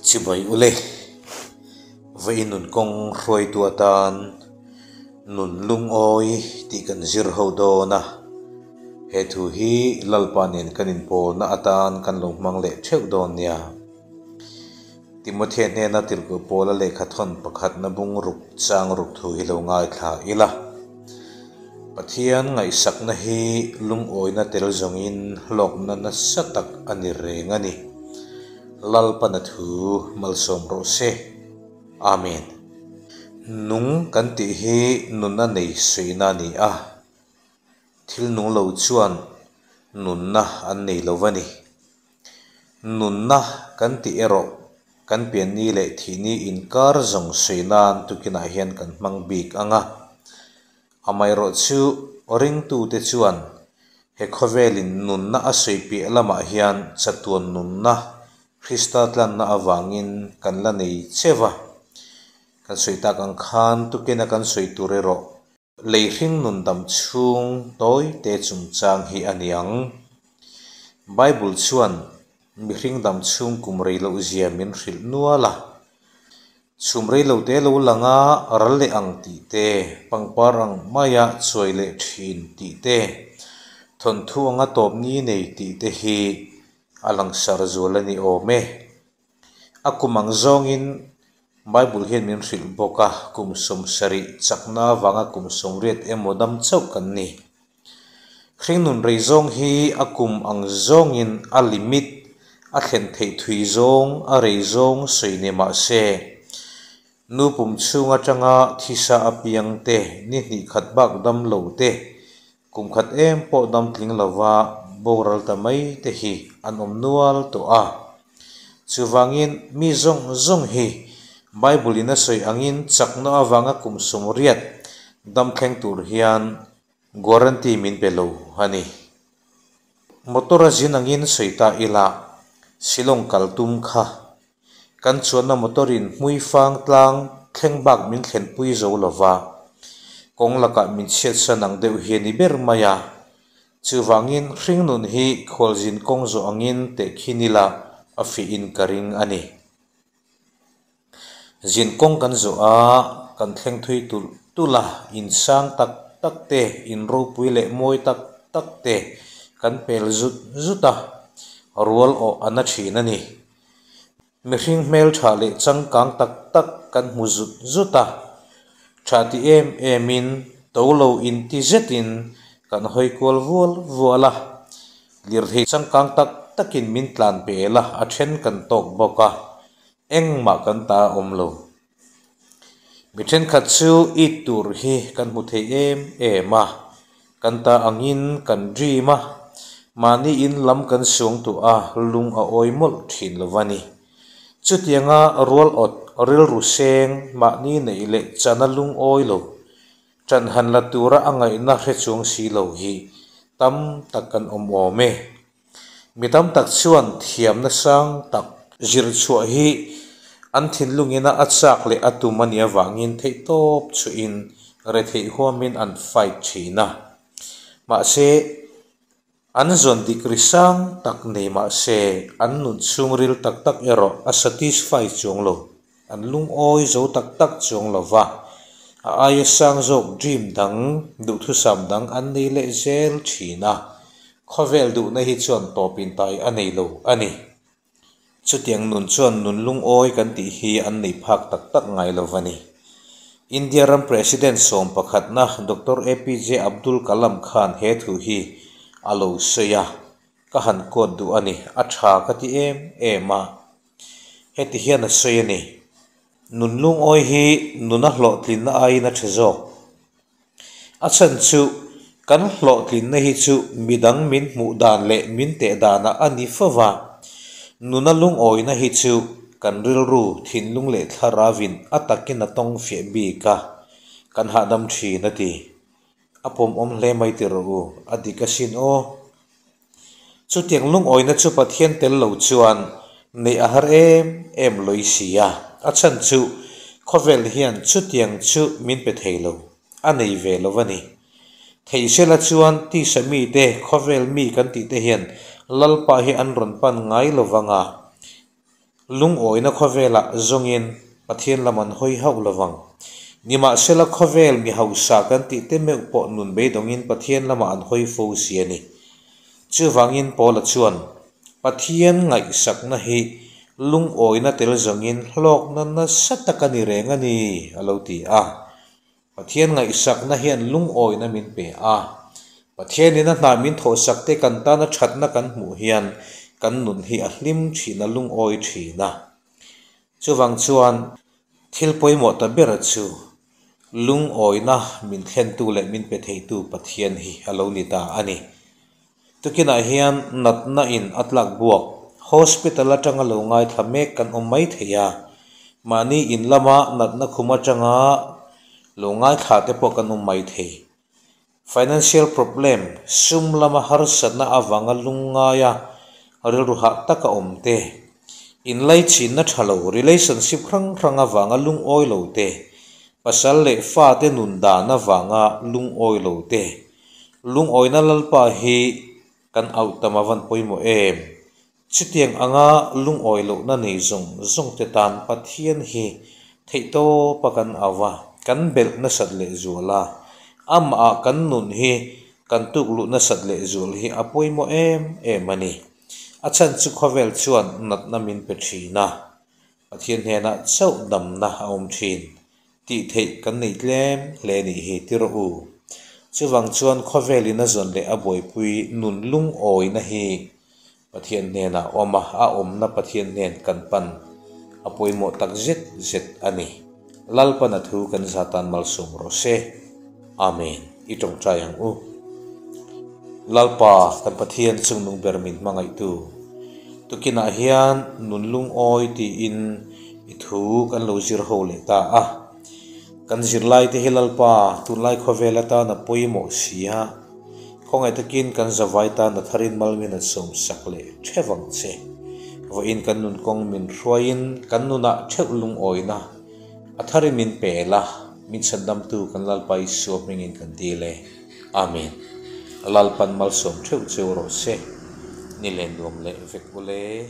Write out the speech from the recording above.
Chibai ule, vawi nun kawng hruaitu atan nun lungawi tih kan zir ho dawn a, he thu hi Lalpa nen kan inpawlna atan kan lo hmang leh theuh dawn nia. Timothea hnena tirhkoh Paula lehkhathawn pakhatna bung ruk chang ruk thu hi lo ngaithla ila. Pathian ngaihsakna hi lungawina tel zawngin hlawkna nasa tak a ni reng a ni. Lalpana thu malsawm rawh se. Amen. Nung kan tih hi nunna nei suihna a ni a. Thil nung lo chuan nunna an nei lo va ni. Nunna kan tih erawh kan pianni leh thihni inkar zawng sawi nan tukinah hian kan hmang bik ang a. Amaherawhchu ringtute chuan he khawvelin nunna a sawi piah lamah hian chatuan nunna Krista tlanna avangin kan la nei che va. Kan sawi tak ang khan tukina kan sawi tur erawh Lei hring nun dam chhung tawi te chungchang hi a ni ang. Bible chuan mihring dam chhung kum rei loh zia min hrilh nual a. Chhum rei lo te lo lang a, ral leh ang tih te, pangpar ang maia chuai leh thin tih te, thawnthu anga tawp ni nei tih te hi a langsar zual a ni awm e. A kum ang zawngin Bible hian min hrilh bawk a, kum 70 chakna avanga kum 80 emaw dam chauh kan ni. Hringnun rei zawng hi a kum ang zawngin a limit, a thlen theih thui zawng, a rei zawng sawi ni mah se, nu pum chhung atanga thisa apiang te, ni hnih khat bak dam lo te, Kum khat em pawh dam tling lova boral ta mai te hi an awm nual tawh a. Chuvangin mi zawng zawng hi Bible in a sawi angin chakna avanga kum 80 dam thleng tur hian guarantee min pe lo a ni. Motor a zin angin sawi ta ila Shillong kal tum kha kan chuanna motor in hmuifang tlang thleng bak min thlenpui zo lova, kawng lakah min chhiatsan ang deuh hi a ni ber mai a. Chuvangin hringnun hi khualzin kawng zawh angin tehkhin ila a fihin ka ring a ni. Zin kawng kan zawh a, kan thleng thui tulh tulh a, in sang tak tak te, in ropui leh mawi tak tak te kan pel zut zut a, rual awh a na thin a ni. Mihring hmeltha leh changkang tak tak kan hmu zut zut a, tha ti em emin to lo inti zetin kan hawi kual vual vual a, lirthei changkang tak takin min tlan pel a, a then kan tawk bawk a, engmah kan ta a awm lo. Mi thenkhat chu it tur hi kan hmu thei em em a, kan ta angin kan dream a, mahni in lam kan suang tuah a, lung a awi mawlh thin lo va ni. Chutianga rual awt rilru seng mahni neih leh chana lungawi lo, ṭan han la tura a ngaihna hre chuang si lo hi tam tak kan awm awm e. Mi tam tak chuan thiamna sang tak zir chhuah hi an thinlungina a chak leh a tum a nih avangin theihtawp chuhin retheih huamin an fight thin a. Mahse, an zawn degree sang tak nei mah se an nun chhungril tak tak erawh a satisfy chuang lo, an lungawi zo tak tak chuang lo va, a aia sang zawk dream dang, duhthusam dang an nei leh zel thin a. Khawvel duhna hi chuan tawp intai a nei lo a ni. Chutiang nun chuan nun lungawi kan tih hi an nei phak tak tak ngai lo va ni. India ram President 11na Doctor APJ Abdul Kalam khan he thu hi a lo sawi a, ka han quote duh a ni, a tha ka ti em em a. Heti hian a sawi a ni, Nun lungawi hi nuna hlawhtlinna aiin a tha zawk. A chhan chu kan hlawhtlinna hi chu midang min hmuh dan leh min teh danah a ni fo va, nuna lungawina hi chu kan rilru, thinlung leh thlaravin a takin a tawng fiah bik a, kan hahdam thin a ti. A pawmawm hle mai ti rawh u, a dik asin aw. Chutiang lungawina chu Pathian tel lo chuan neih a har em em lawih si a, a chhan chu khawvel hian chutiang chu min pe thei lo, a nei ve lo a ni. Theihsela chuan tisa mite, khawvel mi kan tih te hian Lalpa hi an rawn pan ngai lo vang a. Lungawina khawvelah zawngin Pathian lam an hawi hauh lovang. Nimahsela khawvel mi hausa kan tih te meuh pawh nun beidawngin Pathian lamah an hawi fo si a ni. Chuvangin Paula chuan, Pathian ngaihsakna hi lungawina tel zawngin hlawkna nasa tak a ni reng a ni, a lo ti a. Pathian ngaihsakna hian lungawina min pe a. Pathianin a hna min thawhsak te kan tana thatna kan hmuh hian kan nun hi a hlim thin a, lungawi thin a. Chuvang chuan thil pawimawh ta ber chu lungawina min thlentu leh min pe theitu Pathian hi a lo ni ta a ni. Tukinah hian natna in a tlak buak hospital atanga lo ngaithla mek kan awm mai thei a, mahni in lama natna khum atanga lo ngaithla te pawh kan awm mai thei. Financial problem, sum lama harsatna avanga lungngaia rilru hah taka awm te, inlaichinna tha lo, relationship hrang hrang avanga lungawi lo te, pasal leh fate nun dan avanga lungawi lo te, Lungawina Lalpa hi kan auh tam a van pawimawh em? Chutiang anga lungawi lohna nei zawng zawng te tan Pathian hi theihtawpa kan au a, kan belh nasat lehzual a, amah kan nun hi kan tukluh nasat lehzual hi a pawimawh em em a ni. A chhan chu khawvel chuan natna min pe thin a, Pathian hnenah chauh damna a awm thin tih theih kan nei tlem hle nih hi ti rawh u. Chuvang chuan khawvelin a zawn leh a buaipui nun lungawina hi Pathian hnenah awm a, a awmna Pathian hnen kan pan a pawimawh tak zet zet a ni. Lalpan a thu kan za tan malsawm rawh se. Amen. I tawngtai ang u. Lalpa, kan Pathian chungnung ber min hmangaihtu, tukinah hian nun lungawi tiin i thu kan lo zir ho leh ta a. Kan zirlaite hi Lalpa, tunlai khawvel atan a pawimawh si a, khawngaih takin kan zavai tan a tharin malmin an sawmsak leh theuh ang che. Vawiin kan nun kawng min hruaiin kan nunah theuh lungawina a tharin min pel a, min chhandamtu kan Lalpa Isua hmingin kan dil e. Amen. Lalpan malsawm theuh cheu rawh se. Ni len nuam leh vek ule.